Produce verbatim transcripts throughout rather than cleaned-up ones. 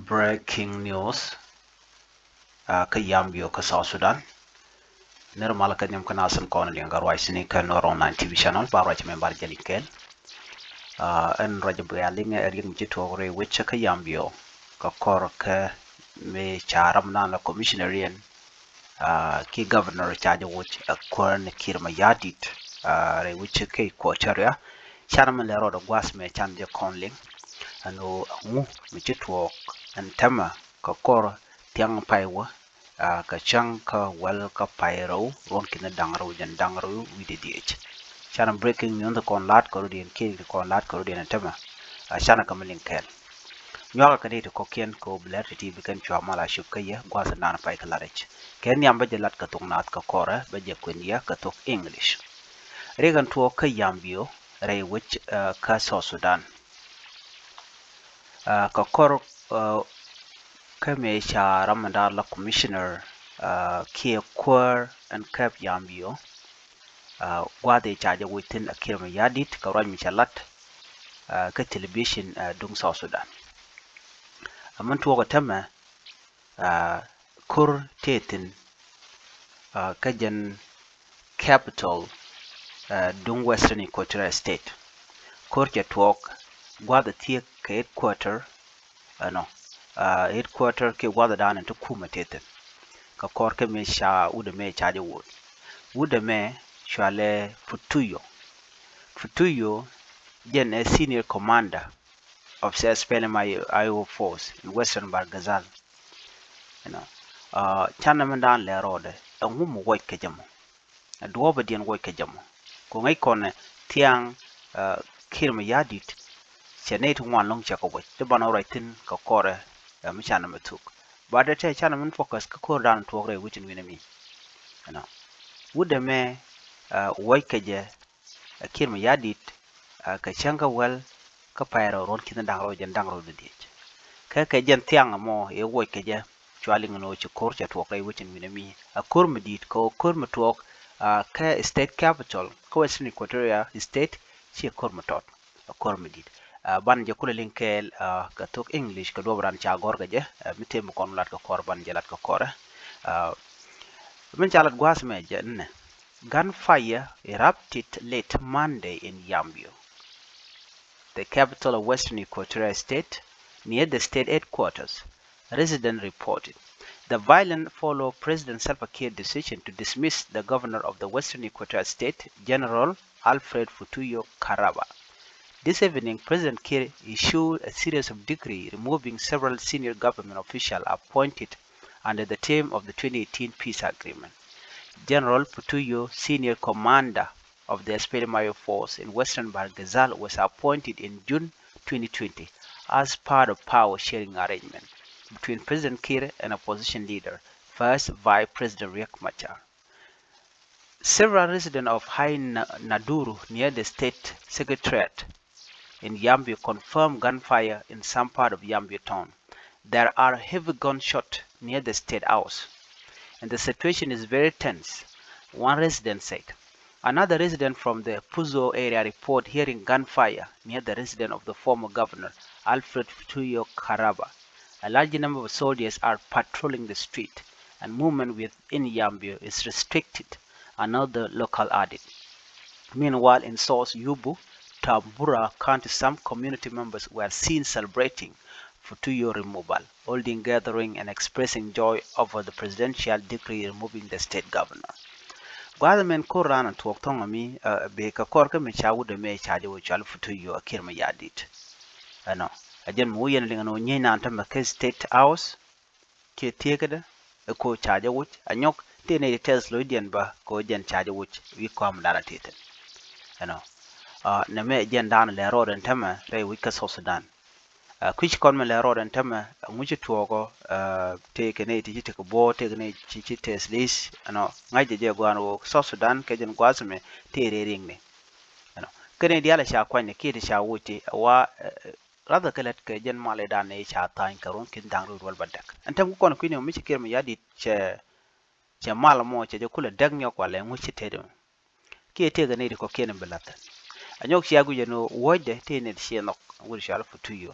Breaking news, ah, kä Yambio kä South Sudan. Nir mal kä nyam kä nasin kɔn liŋ kä ruac sini kä Nuer Online T V channel, ba ruac mɛ bar jali kɛl. Ah, ɛn ruac bia liŋ ɛ riŋ ci tuɔk rɛy wec kä Yambio kä kɔr kä mi ca ram nan la commissioner yɛn, ah, ki governor ca jɛ woc ɛ kuäär ni Kiir Mayardit, ah, rɛy wec kä Equatoria. Can mi lɛ rɔɔdɛ gua̱th mɛ can jɛ kɔn liŋ. Ɛn ɣöö ɛŋu mi ci tuɔɔk ɛn täämɛ kɛ kɔr thiaŋ pay wä, ah, kɛ cäŋ kä wäl kä pay rɛw ruɔ̱n ki̱n da̱ŋ rɛw jɛn da̱ŋ rɛw wi̱cdɛ dhieec. Canɛ breaking news kɔn la̱t kɛ rɔ̱diɛn kiɛ kɔn la̱t kɛ rɔ̱diɛn ɛn täämɛ, ah, canɛ kɛ mi liŋ kɛɛl. Nyuakä kɛ ni ti kɔ̱kiɛn kɛ ɣöö bi lɛr ti̱ti̱ bi kɛn cua mal a cop kä yɛ gua̱th naan pay kɛ la̱t rɛc. Kɛ nhiam bä jɛ la̱t kɛ thok naath kɛ kɔrɛ bä jɛ kuɛn yɛ kɛ thok English. Rik ɛn tuɔɔk kä Yambio rɛy wec, ah, kä South Sudan. Ah, kɛ kɔr, ah, kä mëë ca ram mi da̱a̱r la commissioner, ah, kiɛ kuäär ɛn käp Yambio, ah, gua̱a̱th ëë ca jɛ woc thi̱n a Kiir Mayardit kɛ ruac mi ca lat, ah, kä television, ah, duŋ South Sudan. Amäni tuɔɔk ɛ täämɛ, ah, ko̱r tëë thi̱n, ah, kä jɛn capital, ah, duŋ Western Equatoria State. Ko̱r cɛ tuɔɔk gua̱a̱th ɛ thiek kɛ headquarter, ɛnɔ, ah, headquarter kiɛ gua̱a̱th ɛ da̱a̱n ɛn ti kumɛ tëë thi̱n. Kɛ kɔr kä mëë ca wut ɛmɛ ca jɛ woc. Wut ɛmɛ cɔalɛ Futuyo. Futuyo jɛn ɛ senior commander of S P L M I O force in Western Bahr el Ghazal. You know, ah, canɛ mi da̱a̱n lɛ rɔɔdɛ ɛŋu mi wuɔc kɛ jɛ mɔ. Ɛ duɔ̱ɔ̱pɛ diɛn wuɔc kɛ jɛ mɔ. Kɛ ŋäc kɔn ɛ thiaŋ, ah, Kiir Mayardit cɛ nɛy ti ŋuan lɔ̱ŋ cɛ kɛ wuɔc. Ti banɛ ruac thi̱n kɛ kɔrɛ, ah, mi canɛ mi thuk. But ɛ tɛ canɛ min focus kä ko̱r da̱a̱n tuɔɔk rɛy wec in wi̱nɛ mi. You know, wut ɛmɛ, ah, wuɔc kɛ jɛ, ah, Kiir Mayardit, ah, kɛ cäŋ kä wäl kä pay rɛw ruɔ̱n ki̱n da̱ŋ rɛw jɛn da̱ŋ rɛw dhieec. Kä kɛ jɛn thiaŋ ɛmɔ ëë wuɔc kɛ jɛ cua liŋ ɛn ɣöö ci ko̱r cɛ tuɔɔk rɛy wec in wi̱nɛ mi. A ko̱r mi di̱i̱t kɛ ɣöö ko̱r mi tuɔɔk, ah, kä state capital kä Western Equatoria State, ciɛ ko̱r mi tɔt. A ko̱r mi di̱i̱t. Ah, banɛ jɛ kulɛ liŋ kɛɛl, ah, kɛ thok English kɛ duɔ̱ɔ̱p ran ca gɔ̱r kɛ jɛ, ah, mi tëë mi kɔn lat kɛ kɔr banɛ jɛ lat kɛ kɔrɛ. Ah, min ca lat gua̱a̱th mɛ jɛ nɛ. Gunfire erupted late Monday in Yambio, the capital of Western Equatoria State, near the state headquarters, residents reported. The violence followed President Salva Kiir's decision to dismiss the governor of the Western Equatoria State, General Alfred Futuyo Karaba. This evening, President Kiir issued a series of decrees removing several senior government officials appointed under the term of the twenty eighteen peace agreement. General Futuyo, senior commander of the S P L M I O force in Western Bahr el Ghazal, was appointed in June twenty twenty as part of power sharing arrangement between President Kiir and opposition leader, First Vice President Riek Machar. Several residents of High Na-, Naduru, near the state secretariat in Yambio, confirmed gunfire in some part of Yambio town. There are heavy gunshot near the state house, and the situation is very tense, one resident said. Another resident from the Puzo area report hearing gunfire near the residence of the former governor, Alfred Futuyo Karaba. A large number of soldiers are patrolling the street, and movement within Yambio is restricted, another local added. Meanwhile, in South Yubu, Tambura County, some community members were seen celebrating Futuyo removal, holding gathering and expressing joy over the presidential decree removing the state governor. Gua̱a̱th mɛn ko̱r raan a tuɔɔk thɔ̱ŋ ami, ah, bee kɛ kɔr kä mi ca wut ɛmɛ ca jɛ wä cɔal Futuyo a Kiir Mayardit. Ɛnɔ, a jɛn mi wä yɛn liŋ ɛn wä nyieeny naan tämɛ kä State House, kiɛ tieekädä, ɛ ko̱ ca jɛ wuc, a nyɔk, tëë nɛy ti tɛth lo̱cdiɛn bä, kɛ wä jɛn ca jɛ wuc, wi̱i̱ kɔam da̱a̱n a tëë thi̱n. Ɛnɔ, ah, nɛmɛ jɛn da̱a̱n lɛ rɔɔdɛ ɛn tämɛ, rɛy wec kä South Sudan. Ah, kui̱c kɔn mi lɛ rɔɔdɛ ɛn tämɛ, ŋuci tuɔɔkɔ, ah, tëë kɛ nɛy ti ci tekɛ buɔ̱ɔ̱t, tëë kɛ nɛy ti ci tɛth li̱th, ɛnɔ, ŋa̱c jɛ jɛ gua̱a̱n wä South Sudan, kɛ jɛn gua̱a̱th mɛ, tëë rɛy ri̱ŋni. Ɛnɔ, kɛ nɛy diaal ca kuany ni kiɛ ti ca wuc ti, wa, eh, rathɛ kɛ lät kɛ jɛn mal i̱ dan ni ca tha̱a̱ny kɛ ruɔ̱n ki̱n da̱ŋ rɛw ruɔl bädäk. Ɛn tɛm ku kɔn kui̱ni mi ci Kiir Mayardit cɛ, cɛ mal mɔ cɛ jɛ kulɛ däk nyɔk walɛ ŋuci tëëdi mɔ. Kiɛ tëëkɛ nɛy ti kɔ̱kiɛn bi la̱thɛ. A nyɔk cia guic ɛn ɣöö wuɔ̱cdɛ tëë nɛy ti ciɛ nhɔk wut cɔal Futuyo.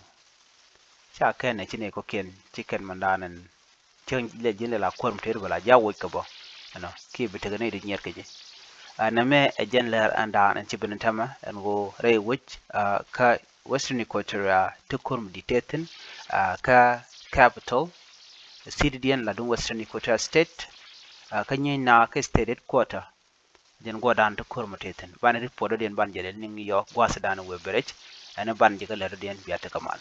Ca kɛn ɛ ci nɛy kɔ̱kiɛn ci kɛn mɛn daan ɛn ci lɛ ji̱n lɛ la kuäär mi tëë bɛ la ji̱ a woc kɛ bä. Ɛnɔ kiɛ bi tekɛ nɛy di nyiɛr kɛ ji̱. Ɛ nɛmɛ ɛ jɛn lär ɛn daan ɛn ci ben ɛn täämɛ ɛn ɣöö rɛy wec kä Western Equatoria te ko̱r mi di̱t tëë thi̱n kä capital city diɛn la duŋ Western Equatoria State kä nyieny na kä state headquarter. Jɛn guɔ̱dan te ko̱r mi tëë thi̱n banɛ report dɔ̱diɛn ban jɛ lɛ niŋ yɔ gua̱a̱th dan wëë bɛ rɛc ɛn ban jɛ kä lär dɔ̱diɛn bia tekɛ mal.